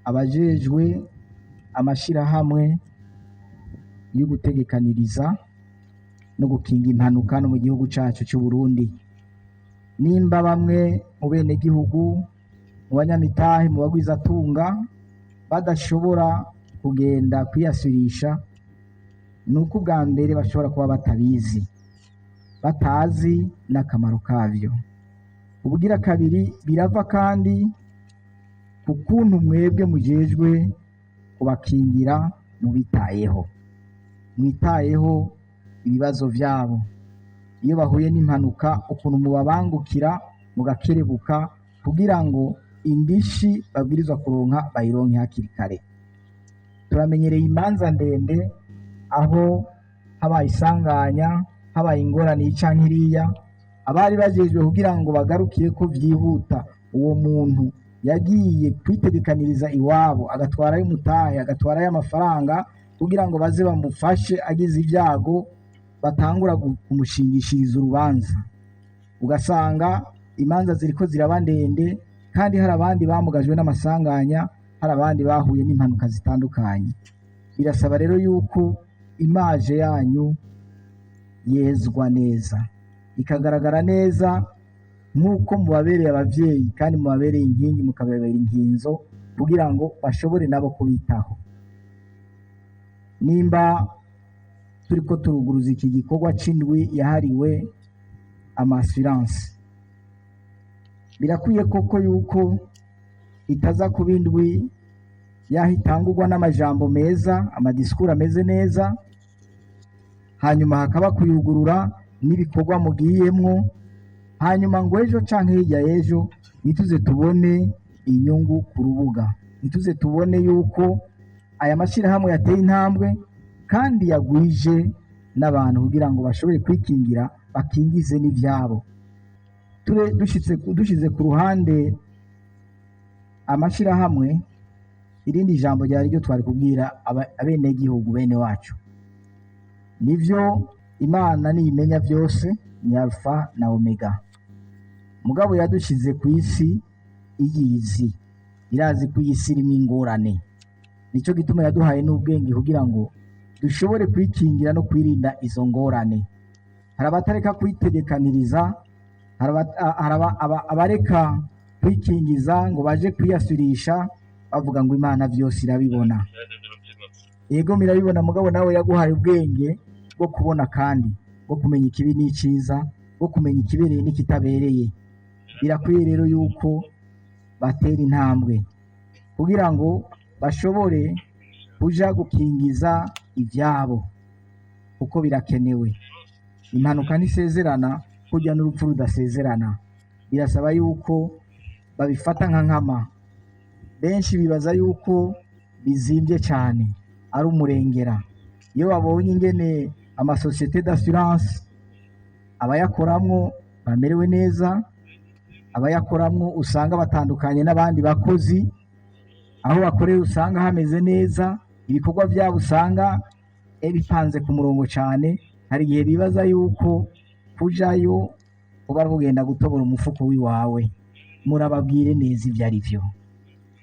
Abajejwe amashirahamwe yo gutegekaniriza no gukinga impanuka no mu gihugu cacu c'u Burundi, nimba bamwe mu benegihugu, mu banyamitahe, mu bagwizatunga badashobora kugenda kwiyasurisha, ni uko ubwa mbere bashobora kuba batabizi, batazi n'akamaro kavyo. Ubugira kabiri, birava kandi ku kuntu mwebwe mujejwe kubakingira mubitayeho, mwitayeho ibibazo vyabo iyo bahuye n'impanuka, ukuntu mubabangukira mugakerebuka kugira ngo indishi babwirizwa kuronka bayironke hakiri kare. Turamenyereye imanza ndende aho habaye isanganya, habaye ingorane iyi canke iriya, abari bajejwe kugira ngo bagarukire ko vyihuta uwo muntu yagiye kwitegekaniriza iwabo, agatwarayo umutahe, agatwarayo amafaranga kugira ngo baze bamufashe agize ibyago, batangura kumushingishiriza urubanza, ugasanga imanza ziriko ziraba ndende kandi hari abandi bamugajwe n'amasanganya, hari abandi bahuye n'impanuka zitandukanye. Birasaba rero yuko image yanyu yezwa neza, ikagaragara neza nk'uko mubabereye abavyeyi kandi mubabereye inkingi, mukababera inkinzo kugira ngo bashobore nabo kubitaho. Nimba turiko turuguruza iki gikorwa c'indwi yahariwe ama assurance, birakwiye koko yuko itaza kuba indwi yaho itangurwa n'amajambo meza, ama discours ameze neza, hanyuma hakaba kuyugurura n'ibikorwa mugiyemwo, hanyuma ngo ejo canke hirya y'ejo ntituze tubone inyungu ku rubuga, ntituze tubone yuko aya mashyirahamwe yateye intambwe kandi yagwije n'abantu kugira ngo bashobore kwikingira, bakingize n'ivyabo. Dushize ku ruhande amashyirahamwe, irindi jambo ryari ryo twari kubwira abenegihugu bene wacu. Nivyo, Imana niyimenya byose, ni Alpha na Omega, mugabo yadushize ku isi iyizi, irazi ko iyi si irimo ingorane. Nicyo gituma yaduhaye n'ubwenge kugira ngo dushobore kwikingira no kwirinda izo ngorane. Hari abatareka kwitegekaniriza, hari abareka kwikingiza ngo baje kwiyasurisha, bavuga ngo Imana byose irabibona. Yego, mirabibona, mugabo nawe yaguhaye ubwenge bwo kubona kandi bwo kumenya ikibi n'icyiza, bwo kumenya ikibereye n'ikitabereye. Birakwiye rero yuko batera intambwe kugira ngo bashobore kuja gukingiza ivyabo, kuko birakenewe. Impanuka ntisezerana, kurya n'urupfu rudasezerana. Birasaba yuko babifata nka nkama. Benshi bibaza yuko bizimbye cyane, ari umurengera. Iyo babonye ingene ama sociétés d'assurance abayakoramwo bamerewe neza, abayakoramwo usanga batandukanye n'abandi bakozi, aho bakorera usanga hameze neza, ibikorwa byabo usanga bipanze ku murongo cyane, hari igihe bibaza yuko kujayo uba ari kugenda gutobora umufuko w'iwawe. Murababwire neza ibyo ari byo,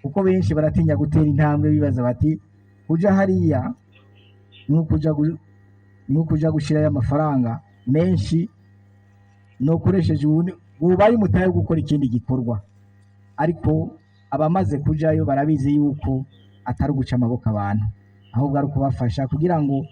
kuko benshi baratinya gutera intambwe, bibaza bati kuja hariya nukuja gushirayo amafaranga menshi nokoresheje ubundi bubaye umutahe wo gukora ikindi gikorwa. Ariko abamaze kujayo barabizi yuko atari uguca amaboko abantu, ahubwo ari ukubafasha kugira ngo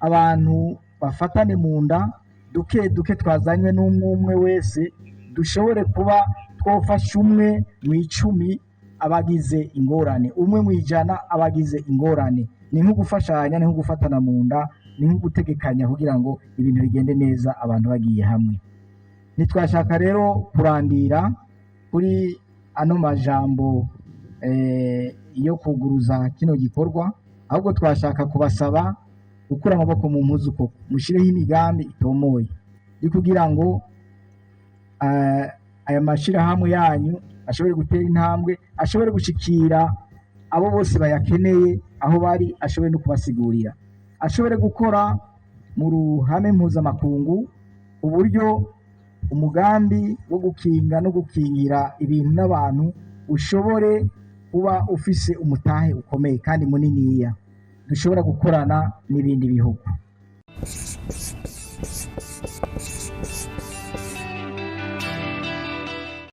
abantu bafatane mu nda, duke duke twazanywe n'umwe umwe wese dushobore kuba twofasha umwe mu 10 abagize ingorane, umwe mu 100 abagize ingorane. Ni nko gufashanya, ni nko gufatana mu nda, ni nko gutegekanya kugira ngo ibintu bigende neza abantu bagiye hamwe. Ntitwashaka rero kurandira kuri ano majambo yo kuguruza kino gikorwa, ahubwo twashaka kubasaba gukura amaboko mu mpuzu koko, mushireho imigambi itomoye yo kugira ngo aya mashirahamwe yanyu ashobore gutera intambwe, ashobore gushikira abo bose bayakeneye aho bari, ashobore no kubasigurira, ashobore gukora mu ruhame mpuzamakungu, uburyo umugambi wo gukinga no gukingira ibintu n'abantu ushobore. uba ufise umutahe ukomeye kandi muniniya, dushobora gukorana n'ibindi bihugu.